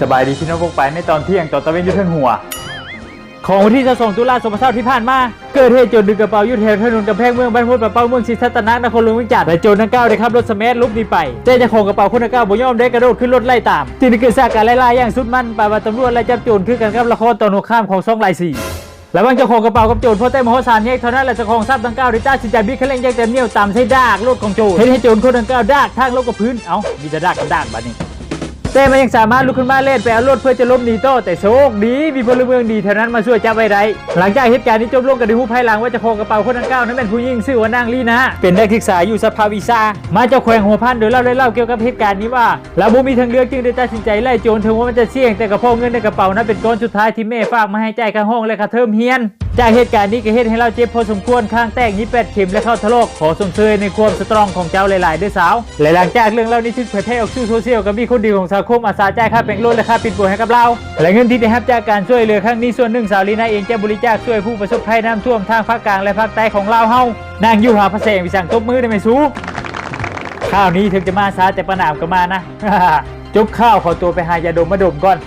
ສະບາຍດີພີ່ນ້ອງປ້ອງປາຍ ໃນຕອນທ່ຽງຕອນຕາເວັນຢູ່ເທິງຫົວ. ຂອງວັນທີຊາວສອງ ຕຸລາ ສອງພັນຊາວ ທີ່ຜ່ານມາ ເກີດເຫດໂຈນດຶງກະເປົາຢູ່ແຖວຖະໜົນກຳແພງເມືອງ ບ້ານໂພນປາເປົ້າ ເມືອງສີສັດຕະນາກ ນະຄອນຫຼວງວຽງຈັນ ແລະ ໂຈນດັ່ງກ່າວໄດ້ຂັບລົດສະແມັດຫຼົບໜີໄປ, ແຕ່ເຈົ້າຂອງກະເປົາຄົນດັ່ງກ່າວບໍ່ຍອມ ແລະ ກະໂດດຂຶ້ນລົດໄລ່ຕາມ, ຈຶ່ງໄດ້ເກີດສາກການໄລ່ລ່າຢ່າງສຸດມັນ ປານວ່າຕຳຫຼວດໄລ່ຈັບໂຈນຄືກັນກັບລະຄອນຕໍ່ຫົວຂ້າມຂອງຊ່ອງຫຼາຍສີ. ລະຫວ່າງເຈົ້າຂອງກະເປົາກັບໂຈນພໍແຕ່ມາຮອດສາມແຍກເທົ່ານັ້ນ ແລະ ເຈົ້າຂອງຊັບດັ່ງກ່າວໄດ້ຕັດສິນໃຈບີດຄັນເລັ່ງຢ່າງເຕັມໜຽວຕາມໃສ່ດາກລົດຂອງໂຈນ ເຮັດໃຫ້ໂຈນຄົນດັ່ງກ່າວດາກທາງລົງກັບພື້ນ. ເອົ້າ ມີແຕ່ດາກກັບດາກບາດນີ້. ແຕ່ມັນຍັງສາມາດລຸກຂຶ້ນມາແລ່ນໄປເອົາລົດເພື່ອຈະຫຼົບໜີຕໍ່, ແຕ່ໂຊກດີມີພົນລະເມືອງດີແຖວນັ້ນມາຊ່ວຍຈັບໄວ້ໄດ້. ຫຼັງຈາກເຫດການນີ້ຈົບລົງ ກໍໄດ້ຮູ້ພາຍຫຼັງວ່າເຈົ້າຂອງກະເປົາຄົນດັ່ງກ່າວນັ້ນແມ່ນຜູ້ຍິງຊື່ວ່ານາງລີນາ ເປັນນັກສຶກສາຢູ່ສະພາວິຊາ ມາຈາກແຂວງຫົວພັນ ໂດຍລາວໄດ້ເລົ່າກ່ຽວກັບເຫດການນີ້ວ່າ ລາວບໍ່ມີທາງເລືອກຈຶ່ງໄດ້ຕັດສິນໃຈໄລ່ໂຈນ ເຖິງວ່າມັນຈະສ່ຽງ ແຕ່ກໍເພາະເງິນໃນກະເປົານັ້ນເປັນກ້ອນສຸດທ້າຍທີ່ແມ່ຝາກມາໃຫ້ຈ່າຍຄ່າຫ້ອງ ແລະ ຄ່າເທີມຮຽນ. ຈາກເຫດການນີ້ກໍເຮັດໃຫ້ລາວເຈັບພໍສົມຄວນ, ຄາງແຕກຍິບແປດເຂັມ ແລະ ເຂົ້າຖະຫຼອກ. ຂໍຊົມເຊີຍໃນຄວາມສະຕຣອງຂອງເຈົ້າຫຼາຍໆເດີ້ສາວ. ແລະ ຫຼັງຈາກເລື່ອງລາວນີ້ຖືກເຜີຍແຜ່ອອກສູ່ໂຊຊຽວ ກໍມີຄົນດີຂອງສັງຄົມອາສາຈ່າຍຄ່າແປງລົດ ແລະ ຄ່າປິດບົວໃຫ້ກັບລາວ. ແລະ ເງິນທີ່ໄດ້ຮັບຈາກການຊ່ວຍເຫຼືອຄັ້ງນີ້ ສ່ວນໜຶ່ງສາວລີນາເອງຈະບໍລິຈາກຊ່ວຍຜູ້ປະສົບໄພນ້ຳຖ້ວມທາງພາກກາງ ແລະ ພາກໃຕ້ຂອງລາວເຮົາ. ນັ່ງຢູ່ຫາພະແສງ ມີສັງ ຕົບມືໄດ້ແມ່ຊູ. ຂ່າວນີ້ເຖິງຈະມາຊ້າ ແຕ່ປະນາມກໍມານະ. ຈົບຂ່າວ ຂໍຕົວໄປຫາຢາດົມມາດົມກ່ອນ.